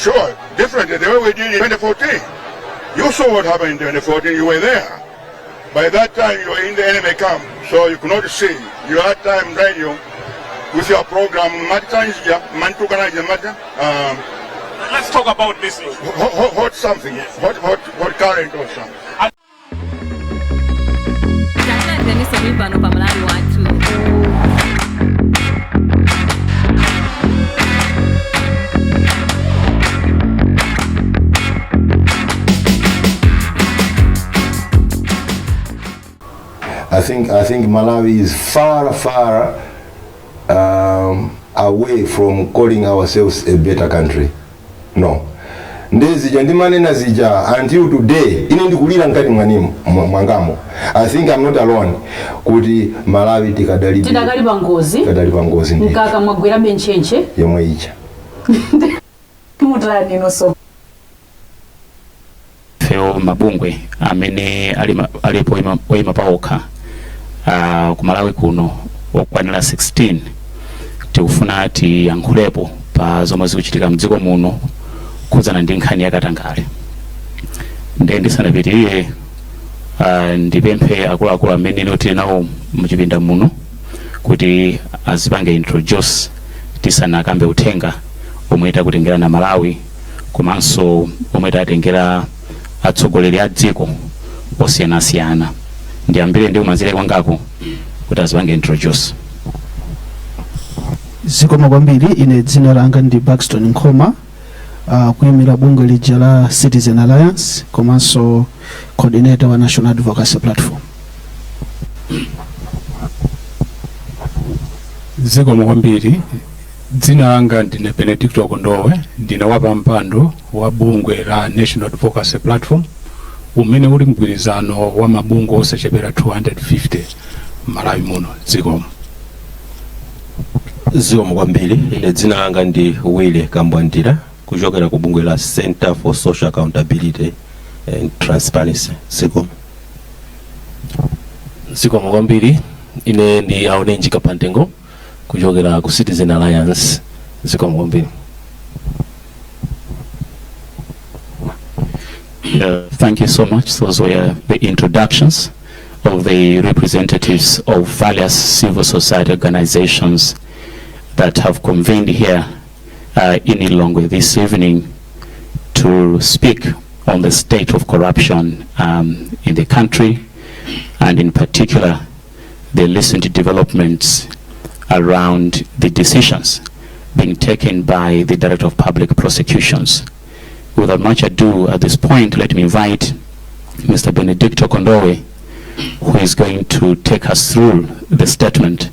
Sure, differently the way we did in 2014. You saw what happened in 2014, you were there. By that time, you were in the enemy camp, so you could not see. You had Time Radio with your program, Matanjia, Mantukanaja Mata, Let's talk about this issue. Hot, hot, hot something, hot, hot, hot current or something. Talandireniso pano pa Malawi Wathu. I think Malawi is far, far away from calling ourselves a better country. No. Ndezija ndimanena zija until today ine ndikulira mkati mwanimo mwangamo. I think I'm not alone kuti Malawi tikadali Tidakali pa ngozi. Tikadali pa ngozi ndi Mkaka mwagwerabe ntchentche. Yomwe icha. Mutani nonso? Ifeyo mabungwe amene alipo oyima paokha ku Malawi kuno okwanira 16 tikufuna tiyankhulepo pa zomwe zikuchitika mdziko muno kukhudzana ndi nkhani ya katangale. Ndiye ndisanapitirire, ndipemphe akuluakulu amene lero tili nawo muchipinda muno kuti azipange introduce tisanakambe uthenga omwe takutengera na Malawi komanso omwe tatengera atsogoleri a dziko osiyanasiyana. Ndiyambire ndi kumanzere kwangako kuti azipange introduce. Zikomo kwambiri. Ine dzina langa ndi Baxton Nkhoma, kuyimira bungwe lija la Citizen Alliance komanso coordinator wa National Advocacy Platform. Zikomo kwambiri. Dzina langa ndine Benedicto Kondowe, ndine wapampando wa bungwe la National Advocacy Platform umene uli mgwirizano wa mabungwe osachepera 250 Malawi muno. Zikomo. Zikomo kwambiri. Ine dzina langa ndi Willy Kambwandira kuchokera ku bungwe la Center for Social Accountability and Transparency. Zikomo. Zikomo kwambiri. Ine ndi Aonenji Kapantengo kuchokera ku Citizen Alliance. Zikomo kwambiri. Thank you so much. Those were the introductions of the representatives of various civil society organizations that have convened here in Lilongwe this evening to speak on the state of corruption in the country, and in particular the recent developments around the decisions being taken by the Director of Public Prosecutions. Without much ado, at this point, let me invite Mr. Benedicto Kondowe, who is going to take us through the statement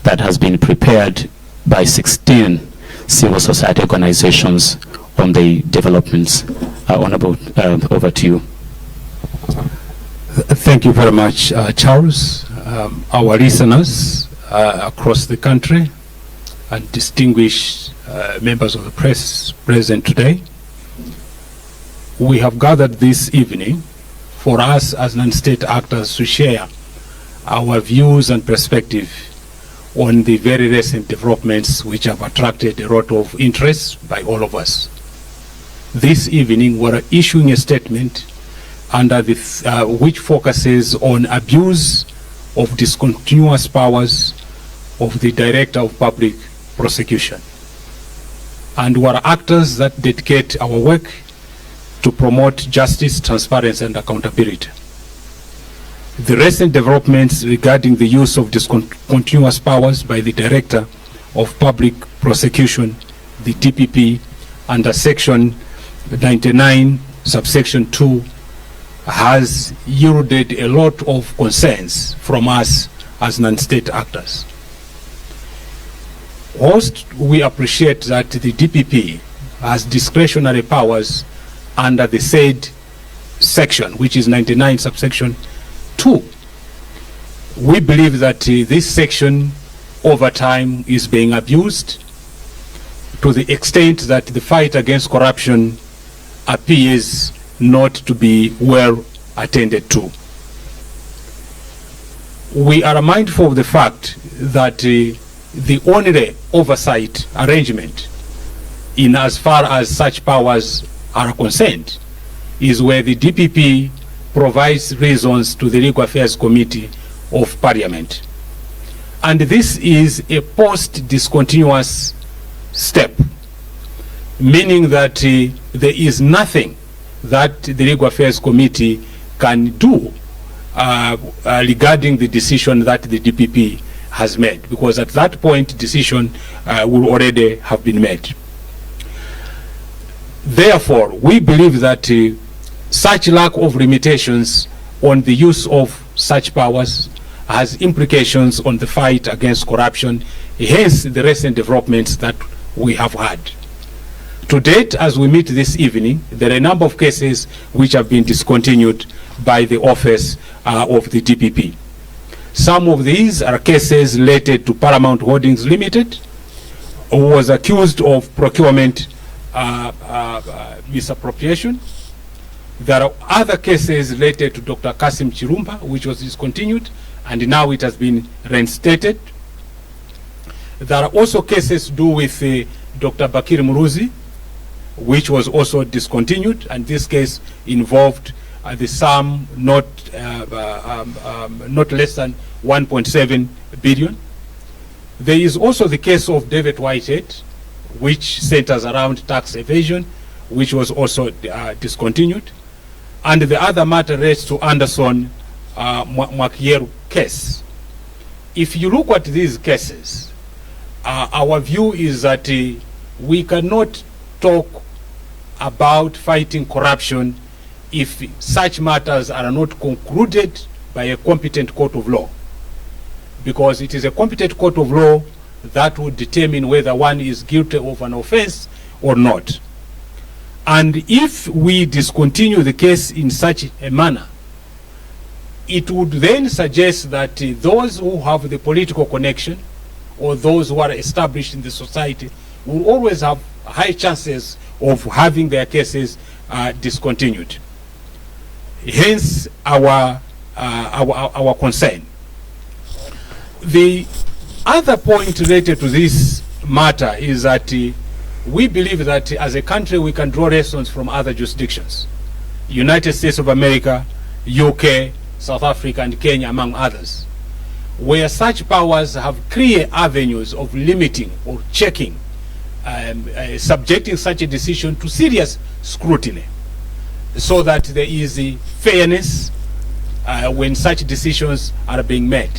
that has been prepared by 16 civil society organizations on the developments. Honorable, over to you. Thank you very much, Charles. Our listeners across the country and distinguished members of the press present today, we have gathered this evening for us as non-state actors to share our views and perspective on the very recent developments which have attracted a lot of interest by all of us. This evening, we are issuing a statement which focuses on abuse of discontinuous powers of the Director of Public Prosecution. And we are actors that dedicate our work to promote justice, transparency, and accountability. The recent developments regarding the use of discontinuous powers by the Director of Public Prosecution, the DPP, under Section 99, subsection 2, has yielded a lot of concerns from us as non-state actors. Whilst we appreciate that the DPP has discretionary powers under the said section, which is 99 subsection 2, we believe that this section over time is being abused to the extent that the fight against corruption appears not to be well attended to. We are mindful of the fact that the only oversight arrangement In as far as such powers are concerned, is where the DPP provides reasons to the Legal Affairs Committee of Parliament. And this is a post-discontinuance step, meaning that there is nothing that the Legal Affairs Committee can do regarding the decision that the DPP has made, because at that point, decision will already have been made. Therefore, we believe that such lack of limitations on the use of such powers has implications on the fight against corruption, hence the recent developments that we have had. To date, as we meet this evening, there are a number of cases which have been discontinued by the office of the DPP. Some of these are cases related to Paramount Holdings Limited, who was accused of procurement misappropriation. There are other cases related to Dr. Kasim Chilumpha, which was discontinued, and now it has been reinstated. There are also cases to do with Dr. Bakili Muluzi, which was also discontinued, and this case involved the sum not less than 1.7 billion. There is also the case of David Whitehead, which centers around tax evasion, which was also discontinued. And the other matter relates to Anderson Mwakyembe case. If you look at these cases, our view is that we cannot talk about fighting corruption if such matters are not concluded by a competent court of law. Because it is a competent court of law that would determine whether one is guilty of an offense or not. And if we discontinue the case in such a manner, it would then suggest that those who have the political connection or those who are established in the society will always have high chances of having their cases discontinued. Hence our concern. The other point related to this matter is that we believe that as a country we can draw lessons from other jurisdictions. United States of America, UK, South Africa, and Kenya, among others, where such powers have clear avenues of limiting or checking, subjecting such a decision to serious scrutiny, so that there is a fairness when such decisions are being made.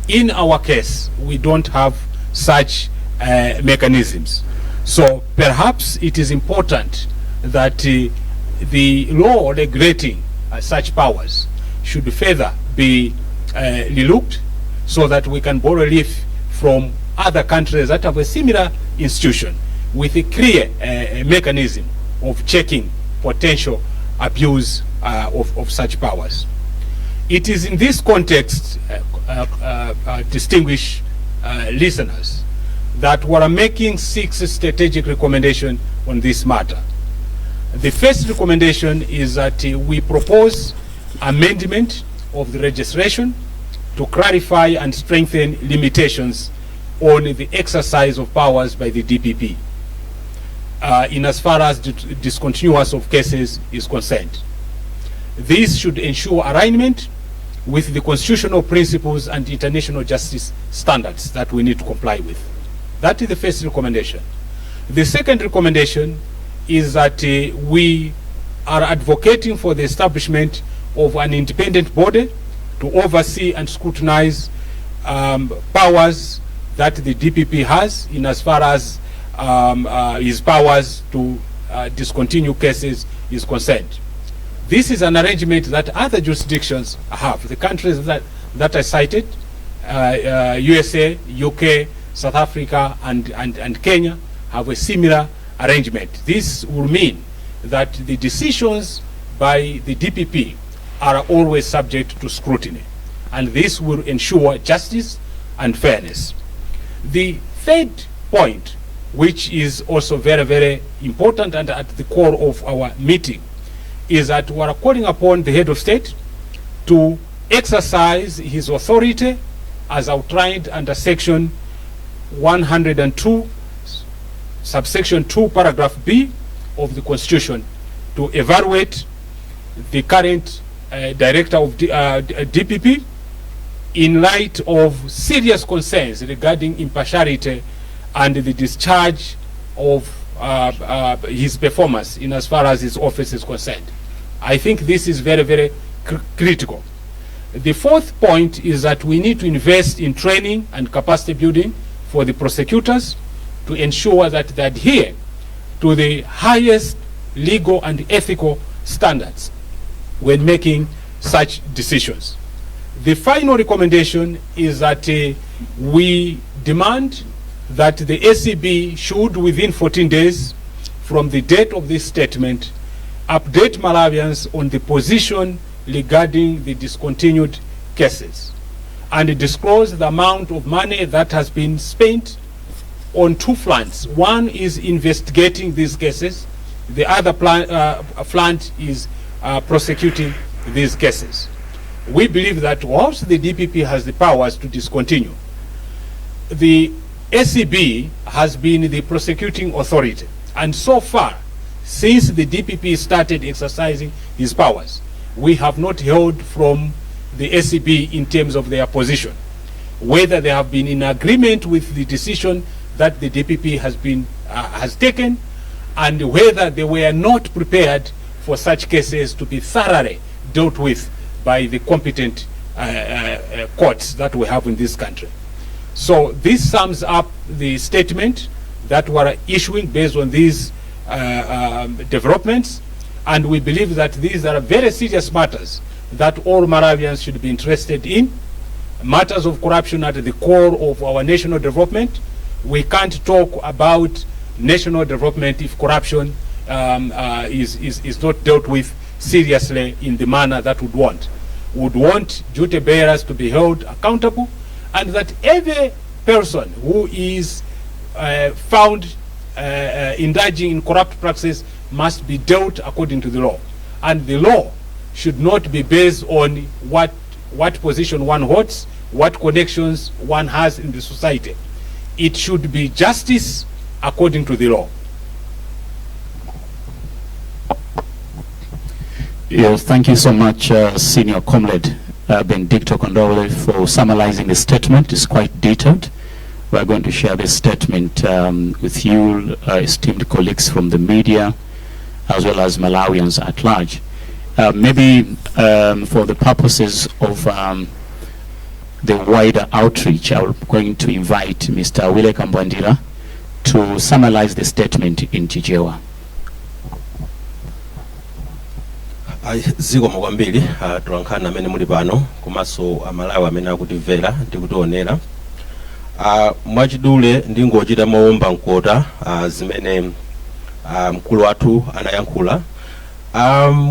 In our case, we don't have such mechanisms. So perhaps it is important that the law regulating such powers should further be relooked, so that we can borrow leaf from other countries that have a similar institution with a clear mechanism of checking potential abuse of such powers. It is in this context, distinguished listeners, that we are making 6 strategic recommendations on this matter. The first recommendation is that we propose amendment of the legislation to clarify and strengthen limitations on the exercise of powers by the DPP, in as far as the discontinuance of cases is concerned. This should ensure alignment with the constitutional principles and international justice standards that we need to comply with. That is the first recommendation. The second recommendation is that we are advocating for the establishment of an independent body to oversee and scrutinize powers that the DPP has in as far as his powers to discontinue cases is concerned. This is an arrangement that other jurisdictions have. The countries that I cited, USA, UK, South Africa, and Kenya, have a similar arrangement. This will mean that the decisions by the DPP are always subject to scrutiny, and this will ensure justice and fairness. The third point, which is also very, very important and at the core of our meeting, is that we are calling upon the head of state to exercise his authority as outlined under section 102, Subsection 2, paragraph B of the Constitution to evaluate the current director of DPP in light of serious concerns regarding impartiality and the discharge of his performance in as far as his office is concerned. I think this is very, very critical. The fourth point is that we need to invest in training and capacity building for the prosecutors to ensure that they adhere to the highest legal and ethical standards when making such decisions. The final recommendation is that we demand that the ACB should, within 14 days from the date of this statement, update Malawians on the position regarding the discontinued cases and disclose the amount of money that has been spent on two fronts. One is investigating these cases, the other front is prosecuting these cases. We believe that whilst the DPP has the powers to discontinue, the ACB has been the prosecuting authority. And so far, since the DPP started exercising his powers, we have not heard from the ACB in terms of their position, whether they have been in agreement with the decision that the DPP has taken, and whether they were not prepared for such cases to be thoroughly dealt with by the competent courts that we have in this country. So this sums up the statement that we are issuing based on these developments, and we believe that these are very serious matters that all Malawians should be interested in. Matters of corruption are at the core of our national development. We can't talk about national development if corruption is not dealt with seriously in the manner that we'd want. Would want duty bearers to be held accountable, and that every person who is found indulging in corrupt practices must be dealt according to the law. And the law should not be based on what position one holds, what connections one has in the society. It should be justice according to the law. Yes, thank you so much, Senior Comrade Benedicto Kondowe, for summarizing the statement. It's quite detailed. We are going to share this statement with you, esteemed colleagues from the media, as well as Malawians at large. Maybe for the purposes of the wider outreach, I'm going to invite Mr. Wile Kambwandira to summarize the statement in Chichewa. Ayi, zikomo kwambiri atolankhani amene muli pano komanso Amalawi amene akutimvera ndi kutionera. Mwachidule ndingochita mowomba mkota zimene mkulu wathu anayankhula.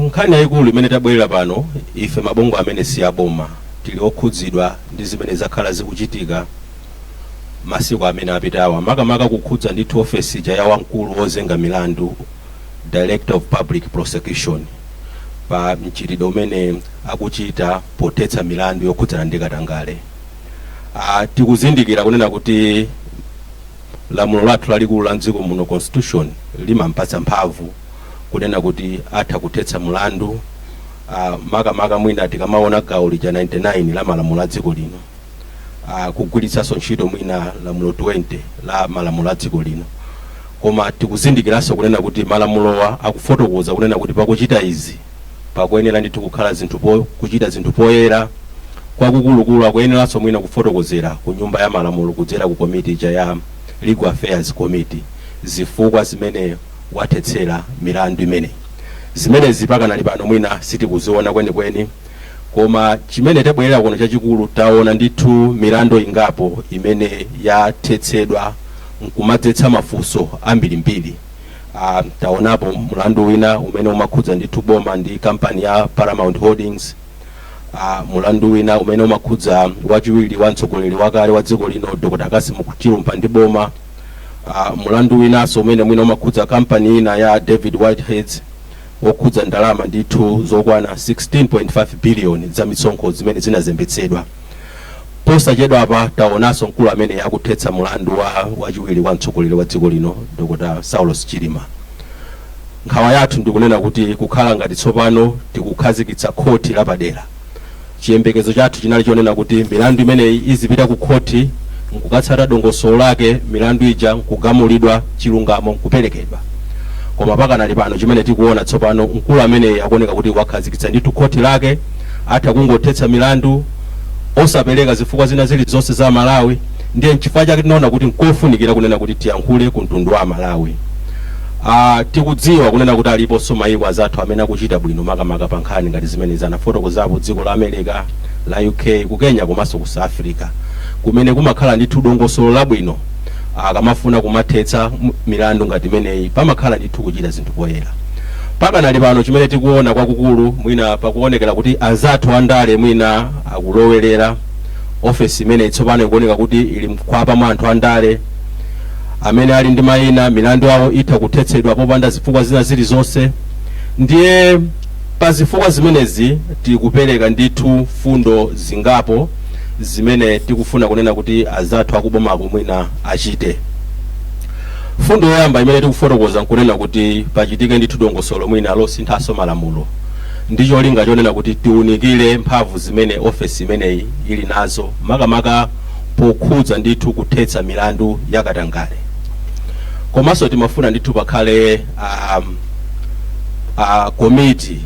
Nkhani yayikulu imene tabwerera pano, ife mabungwe amene si aboma tili okhudzidwa ndi zimene zakhala zikuchitika masiku amene apitawa, makamaka kukhudza ndithu ofesi ija ya wamkulu wozenga milandu, Director of Public Prosecution, pa mchitidwe umene akuchita pothetsa milandu yokhudzana ndi katangale. Tikuzindikira kunena kuti lamulo lathu lalikulu la mdziko muno, Constitution, limampatsa mphamvu kunena kuti atha kuthetsa mlandu, makamaka mwina tikamaona gawo lija 99 la malamulo a dziko lino, kugwiritsanso ntchito mwina lamulo 20 la malamulo a dziko lino. Koma tikuzindikiranso kunena kuti malamulowa akufotokoza kunena kuti pakuchita izi pakuyenera ndithu kukhala zinthu kuchita zinthu poyera kwakukulukulu. Akuyeneranso mwina kufotokozera ku Nyumba ya Malamulo kudzera ku komiti ija ya Legal Affairs Committee zifukwa zimene wathetsera milandu imeneyi. Zimenezi pakanali pano mwina sitikuziona kwenikweni, koma chimene tabwerera kuno chachikulu, taona ndithu milandu ingapo imene yathetsedwa nkumadzetsa mafunso ambirimbiri. Taonapo mlandu wina umene umakhudza ndithu boma ndi kampani ya Paramount Holdings, mulandu wina umene umakhudza wachiwiri wa mtsogoleri wakale wa dziko lino, Dr Cassim Chilumpha, ndi boma, mulandu winanso umene mwina umakhudza kampani ina ya David Whiteheads, wokhudza ndalama ndithu zokwana 16.5 billion za misonkho zimene zinazembetsedwa. Poona zonsezi, Posachedwapa taonanso mkulu amene akuthetsa mulandu wa wachiwiri wa mtsogoleri wa dziko lino, Dr Saulos Chilima. Nkhawa yathu ndikunena kuti kukhala ngati tsopano tikukhazikitsa khoti lapadera. Chiyembekezo chathu chinali chonena kuti milandu imeneyi izipita ku khoti nkukatsata dongosolo lake, milandu ija nkugamulidwa, chilungamo nkuperekedwa. Koma pakanali pano chimene tikuona tsopano, mkulu ameneyi akuoneka kuti wakhazikitsa ndithu khoti lake, atha kungothetsa milandu osapereka zifukwa zina zilizonse za Malawi. Ndiye nchifukwa chake tinaona kuti nkofunikira kunena kuti tiyankhule ku mtundu wa Malawi. Tikudziwa kunena kuti aliponso mayiko azathu amene akuchita bwino, makamaka pa nkhani ngati zimene anafotokozapo, dziko la America, la UK, ku Kenya komanso ku South Africa, kumene kumakhala ndithu dongosolo labwino. Akamafuna kumathetsa milandu ngati imeneyi, pamakhala ndithu kuchita zinthu poyera. Pakanali pano chimene tikuona kwakukulu, mwina pakuonekera kuti anzathu andale mwina akulowerera. Ofesi imeneyi tsopano ikuoneka kuti ili mkhwapa mwa anthu andale amene ali ndi mayina, milandu yawo itha kuthetsedwa popanda zifukwa zina zilizonse. Ndiye pa zifukwa zimenezi tikupereka ndithu fundo zingapo zimene tikufuna kunena kuti azathu akubomako mwina achite. Fundo yoyamba imene tikufotokoza nkunena kuti pachitike ndithu dongosolo mwina losinthanso malamulo, ndi cholinga chonena kuti tiunikire mphamvu zimene ofesi imeneyi ili nazo, makamaka pokhudza ndithu kuthetsa milandu yakatangale. Komanso timafuna ndithu pakhale komiti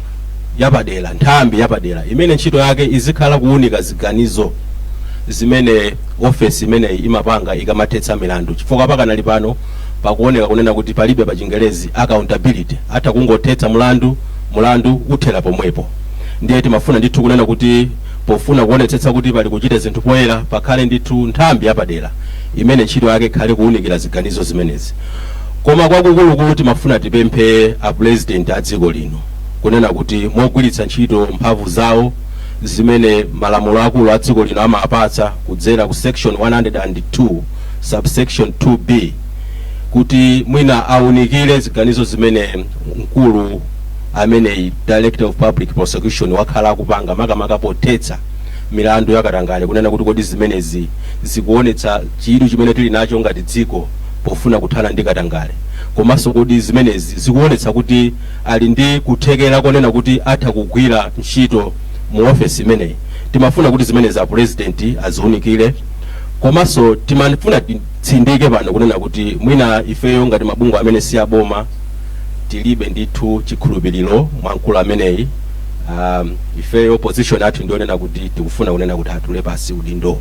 yapadera, nthambi yapadera imene ntchito yake izikhala kuunika ziganizo zimene ofesi imeneyi imapanga ikamathetsa milandu, chifukwa pakanali pano pakuoneka kunena kuti palibe, pa Chingerezi accountability. Atha kungothetsa mulandu, mulandu uthera pomwepo. Ndiye timafuna ndithu kunena kuti pofuna kuonetsetsa kuti pali kuchita zinthu poyera, pakhale ndithu nthambi yapadera imene ntchito yake ikhale kuwunikira ziganizo zimenezi. Koma kwakukulukulu timafuna tipemphe a President a dziko lino kunena kuti mogwiritsa ntchito mphamvu zawo zimene malamulo akulu a dziko lino amapatsa kudzera ku section 102 subsection 2B, kuti mwina awunikire ziganizo zimene mkulu ameneyi, Director of Public Prosecution, wakhala akupanga, makamaka pothetsa milandu yakatangale, kunena kuti kodi zimenezi zikuonetsa chidwi chimene tili nacho ngati dziko pofuna kuthana ndi katangale, komanso kodi zimenezi zikuonetsa kuti ali ndi kuthekera konena kuti atha kugwira ntchito mu ofesi imeneyi? Timafuna kuti zimenezi a President aziunikire. Komanso timafuna titsindike pano kunena kuti mwina ifeyo ngati mabungwe amene si aboma tilibe ndithu chikhulupiriro mwa mkulu ameneyi. Ifeyo position yathu ndionena kuti tikufuna kunena kuti atule pasi udindo.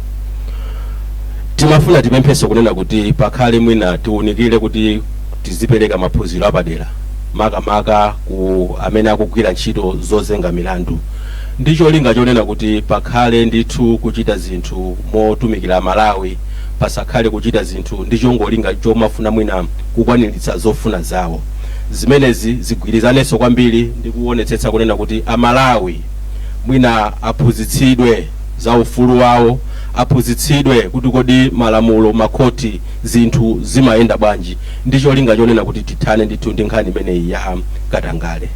Timafuna tipemphenso kunena kuti pakhale mwina tiunikire kuti tizipereka maphunziro apadera, makamaka ku amene akugwira ntchito zozenga milandu, ndi cholinga chonena kuti pakhale ndithu kuchita zinthu motumikira Malawi, pasakhale kuchita zinthu ndi chongolinga chomafuna mwina kukwaniritsa zofuna zawo. Zimenezi zigwirizanenso kwambiri ndi kuonetsetsa kunena kuti Amalawi mwina aphunzitsidwe za ufulu wawo, aphunzitsidwe kuti kodi malamulo, makhoti, zinthu zimayenda bwanji, ndi cholinga chonena kuti tithane ndithu ndi nkhani imeneyi ya katangale.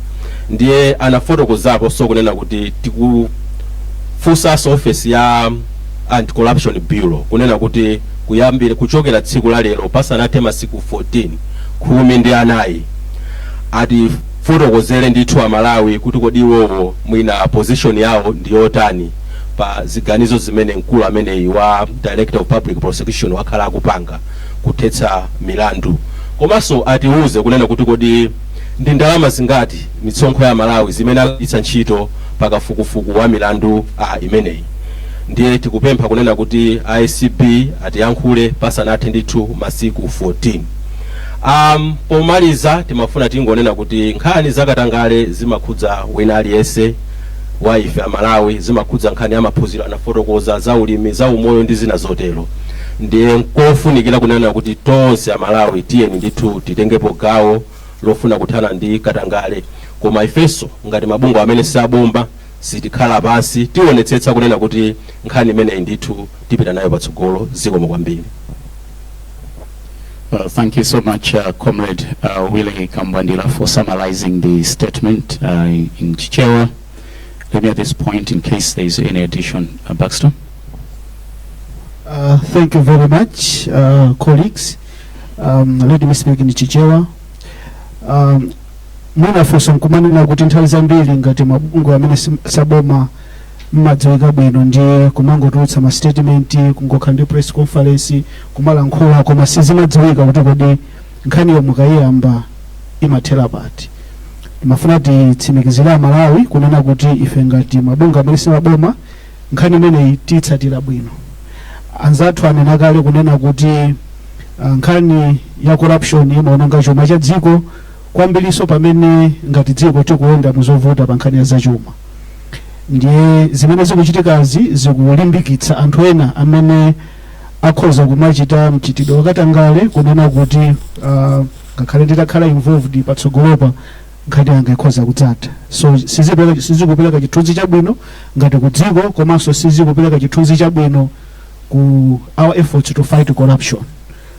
Ndiye anafotokozapo so kunena kuti tikufunsanso ofesi ya Anti-Corruption Bureau kunena kuti kuyambira kuchokera tsiku la lero, pasanathe masiku 14, 14, atifotokozere ndithu Amalawi kuti kodi iwowo mwina position yawo ndi yotani pa ziganizo zimene mkulu ameneyi wa Director of Public Prosecution wakhala akupanga kuthetsa milandu. Komanso atiuze kunena kuti kodi ndi ndalama zingati, misonkho ya Malawi, zimene agwiritsa ntchito pakafukufuku wa milandu imeneyi. Ndiye tikupempha kunena kuti ACB atiyankhule pasanathe ndithu masiku 14. Pomaliza timafuna tingonena kuti nkhani zakatangale zimakhudza wina aliyense wa ife Amalawi, zimakhudza nkhani ya maphunziro, anafotokoza za ulimi, za umoyo ndi zina zotero. Ndiye nkofunikira kunena kuti tonse Amalawi tiyeni ndithu titengepo gawo lofuna kuthana ndi katangale. Koma ifenso ngati mabungwe amene siaboma sitikhala pansi, tionetsetsa kunena kuti nkhani imeneyi ndithu tipita nayo patsogolo. Zikomo kwambiri. Thank you so much, Comrade Willie Kambwandira, for summarizing the statement in Chichewa. Let me at this point, in case there is any addition, Baxter. Thank you very much, colleagues. Let me speak in Chichewa. Mwina funso nkumanena kuti nthawi zambiri ngati mabungwe amene saboma mmadziwika bwino ndi kumangotulutsa ma statement, kungokhala ndi press conference, kumalankhula, koma sizimadziwika kuti kodi nkhaniyo mukayiyamba imathera pati. Timafuna titsimikizire Amalawi kunena kuti ife ngati mabungwe amene simaboma, nkhani imeneyi tiyitsatira bwino. Anzathu anena kale kunena kuti nkhani ya corruption imaononga chuma cha dziko kwambiriso pamene ngati dziko tikuyenda muzovuta pa nkhani ya zachuma. Ndiye zimene zikuchitikazi zikulimbikitsa anthu ena amene akhoza kumachita mchitidwe wakatangale kunena kuti ngakhale nditakhala involved patsogolopa, nkhani yanga ikhoza kudzatha. So sizikupereka chithunzi chabwino ngati ku dziko, komanso sizikupereka chithunzi chabwino ku our efforts to fight corruption.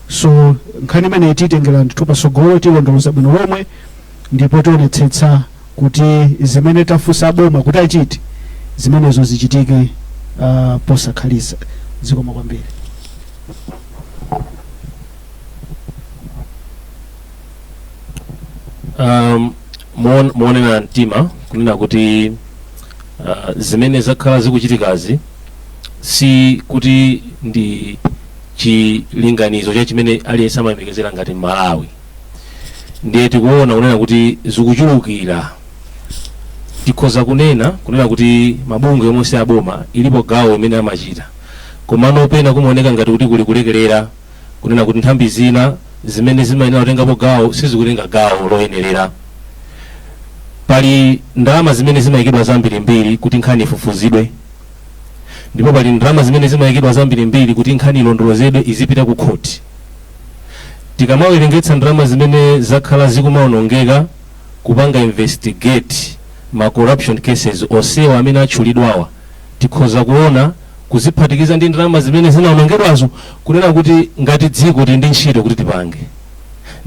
So nkhani imeneyi tiyitengera ndithu patsogolo, tiyilondoloza bwino lomwe, ndipo tionetsetsa kuti zimene tafunsa boma kuti achite, zimenezo zichitike posakhalitsa. Zikomo kwambiri. Muonena mtima kunena kuti zimene zakhala zikuchitikazi si kuti ndi chilinganizo cha chimene aliyense amayembekezera ngati Malawi. Ndiye tikuona kunena kuti zikuchulukira. Tikhoza kunena kuti mabungwe omwe si aboma ilipo gawo imene amachita, komano pena kumaoneka ngati kuti kuli kulekerera, kunena kuti nthambi zina zimene zimayenera kutengapo gawo sizikutenga gawo loyenerera. Pali ndalama zimene zimayikidwa zambirimbiri kuti nkhani ifufuzidwe, ndipo pali ndalama zimene zimayikidwa zambirimbiri kuti nkhani ilondolozedwe, izipita ku khoti. Tikamawerengetsa ndalama zimene zakhala zikumaonongeka kupanga investigate ma corruption cases osewa amene atchulidwawa, tikhoza kuona kuziphatikiza ndi ndalama zimene zinaonongedwazo kunena kuti ngati dziko tili ndi ntchito kuti tipange.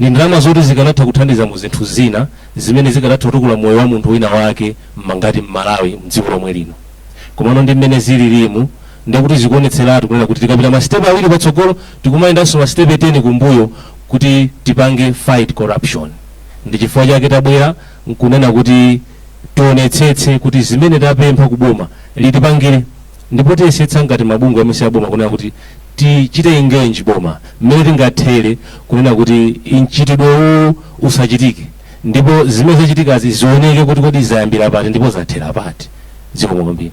Ndi ndalama zoti zikanatha kuthandiza mu zinthu zina zimene zikanatha kutukula moyo wa munthu wina wake mmangati mMalawi, mdziko lomwe lino. Komano ndi mmene zililimu, ndekuti zikuonetseratu kunena kuti tikapita masitepe 2 patsogolo, tikumayendanso masitepe 10 kumbuyo kuti tipange fight corruption. Ndi chifukwa chake tabwera nkunena kuti tionetsetse kuti zimene tapempha kuboma litipangire, ndipo tiyesetsa ngati mabungwe amene aboma kunena kuti tichite engage boma mmene tingathere kunena kuti mchitidwe uwu usachitike, ndipo zimene zachitikazi zioneke kuti kodi zayambira pati ndipo zathera pati. Zikomo kwambiri.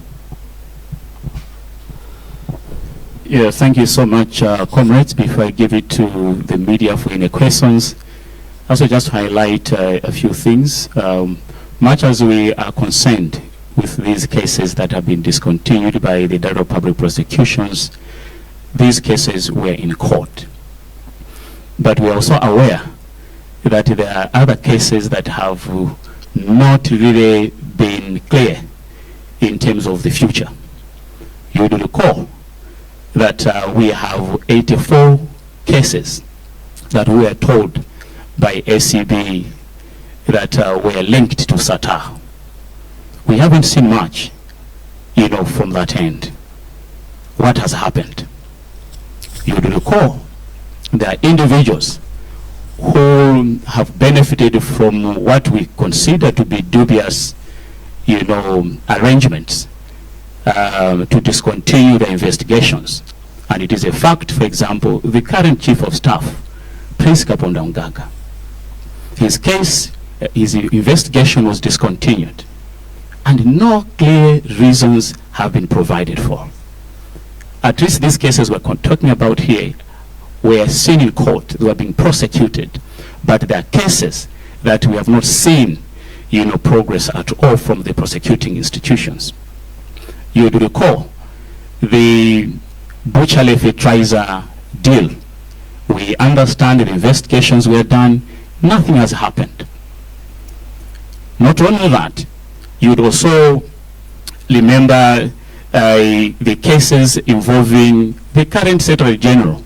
Yeah, thank you so much, comrades. Before I give it to the media for any questions, also just highlight a few things. Much as we are concerned with these cases that have been discontinued by the Director of Public Prosecutions, these cases were in court. But we are also aware that there are other cases that have not really been clear in terms of the future. You would recall that we have 84 cases that we were told by ACB that were linked to Sattar. We haven't seen much from that end. What has happened? You would recall there are individuals who have benefited from what we consider to be dubious arrangements to discontinue the investigations. And it is a fact, for example, the current chief of staff, Prince Kapondamgaga, his case, his investigation was discontinued, and no clear reasons have been provided for. At least these cases we're talking about here were seen in court, they were being prosecuted, but there are cases that we have not seen progress at all from the prosecuting institutions. You would recall the Buchale fertilizer deal. We understand the investigations were done, nothing has happened. Not only that, you would also remember the cases involving the current Secretary General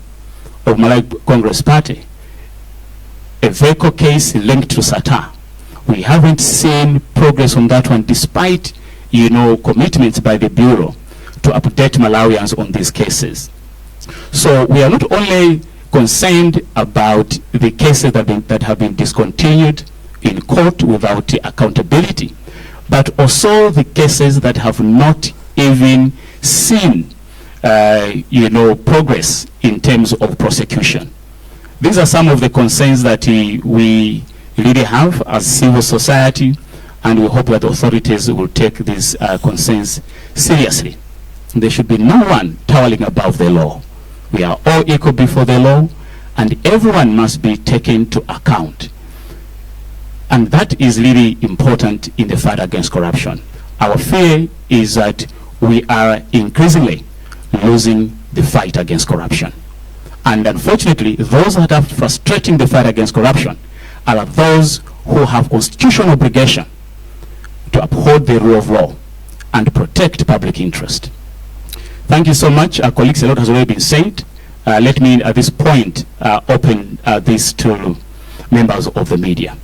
of Malawi Congress Party, a vehicle case linked to Sattar. We haven't seen progress on that one despite commitments by the Bureau to update Malawians on these cases. So we are not only concerned about the cases that have been discontinued in court without accountability, but also the cases that have not even seen progress in terms of prosecution. These are some of the concerns that we really have as civil society, and we hope that authorities will take these concerns seriously. There should be no one towering above the law. We are all equal before the law, and everyone must be taken to account. And that is really important in the fight against corruption. Our fear is that we are increasingly losing the fight against corruption. And unfortunately, those that are frustrating the fight against corruption are those who have constitutional obligation to uphold the rule of law and protect public interest. Thank you so much. Our colleagues, a lot has already been said. Let me, at this point, open this to members of the media.